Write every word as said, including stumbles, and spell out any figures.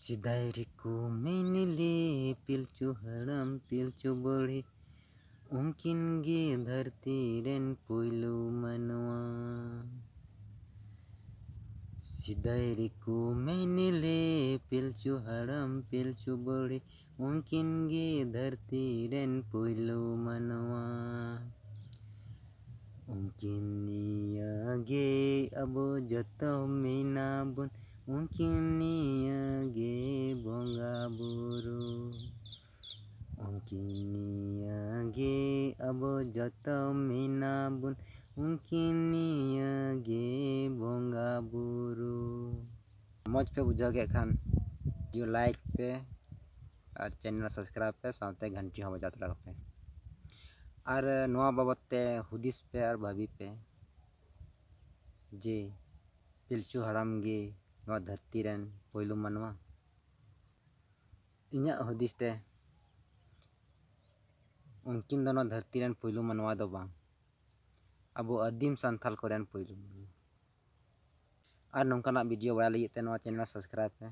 ᱥᱮᱫᱟᱭ ᱨᱮᱠᱚ ᱢᱮᱱ ᱞᱮ ᱯᱤᱞᱪᱩ ᱦᱟᱲᱟᱢ ᱯᱤᱞᱪᱩ ᱵᱩᱲᱦᱤ, ᱩᱱᱠᱤᱱ ᱜᱮ ᱫᱷᱟᱹᱨᱛᱤ ᱨᱮᱱ ᱯᱩᱭᱞᱩ ᱢᱟᱱᱣᱟ᱾ ᱥᱮᱫᱟᱭ ᱨᱮᱠᱚ ᱢᱮᱱ ᱞᱮ ᱯᱤᱞᱪᱩ ᱦᱟᱲᱟᱢ ᱯᱤᱞᱪᱩ ᱵᱩᱲᱦᱤ, ᱩᱱᱠᱤᱱ ᱜᱮ ᱫᱷᱟᱹᱨᱛᱤ ᱨᱮᱱ ᱯᱩᱭᱞᱩ ᱢᱟᱱᱣᱟ᱾ ᱩᱱᱠᱤᱱ ᱱᱤᱭᱟᱹ ᱜᱮ ᱟᱵᱚ ᱡᱚᱛᱚ ᱢᱮᱱᱟᱵᱚᱱ, ᱩᱱᱠᱤᱱ ᱱᱤᱭᱟᱹ ᱜᱮ ᱵᱚᱸᱜᱟ ᱵᱩᱨᱩ᱾ ᱩᱱᱠᱤᱱ ᱱᱤᱭᱟᱹ ᱜᱮ ᱟᱵᱚ ᱡᱚᱛᱚ ᱢᱮᱱᱟᱵᱚᱱ, ᱩᱱᱠᱤᱱ ᱱᱤᱭᱟᱹ ᱜᱮ ᱵᱚᱸᱜᱟ ᱵᱩᱨᱩ᱾ ᱢᱚᱡᱽ ᱯᱮ ᱵᱩᱡᱷᱟᱹᱣ ᱠᱮᱫ ᱠᱷᱟᱱ video like ᱯᱮ ᱟᱨ channel subscribe ᱯᱮ, ᱥᱟᱶᱛᱮ ᱜᱷᱟᱱᱴᱤ ᱦᱚᱸ ᱵᱟᱡᱟᱣ ᱛᱚᱨᱟ ᱠᱟᱜ ᱯᱮ᱾ ᱟᱨ ᱱᱚᱣᱟ ᱵᱟᱵᱚᱫ ᱛᱮ ᱦᱩᱫᱤᱥ ᱯᱮ ᱟᱨ ᱵᱷᱟᱹᱵᱤ ᱯᱮ ᱡᱮ ᱯᱤᱞᱪᱩ ᱦᱟᱲᱟᱢ ᱜᱮ ᱱᱚᱣᱟ ᱫᱷᱟᱹᱨᱛᱤ ᱨᱮᱱ ᱯᱳᱭᱞᱳ ᱢᱟᱱᱣᱟ᱾ ᱤᱧᱟᱹᱜ ᱦᱩᱫᱤᱥ ᱛᱮ ᱩᱱᱠᱤᱱ ᱫᱚ ᱱᱚᱣᱟ ᱫᱷᱟᱹᱨᱛᱤ ᱨᱮᱱ ᱯᱳᱭᱞᱳ ᱢᱟᱱᱣᱟ ᱫᱚ ᱵᱟᱝ, ᱟᱵᱚ ᱟᱹᱫᱤᱢ ᱥᱟᱱᱛᱟᱞ ᱠᱚᱨᱮᱱ ᱯᱳᱭᱞᱳ ᱢᱟᱱᱣᱟ᱾ ᱟᱨ ᱱᱚᱝᱠᱟᱱᱟᱜ video ᱵᱟᱲᱟᱭ ᱞᱟᱹᱜᱤᱫ ᱛᱮ ᱱᱚᱣᱟ channel subscribe ᱯᱮ᱾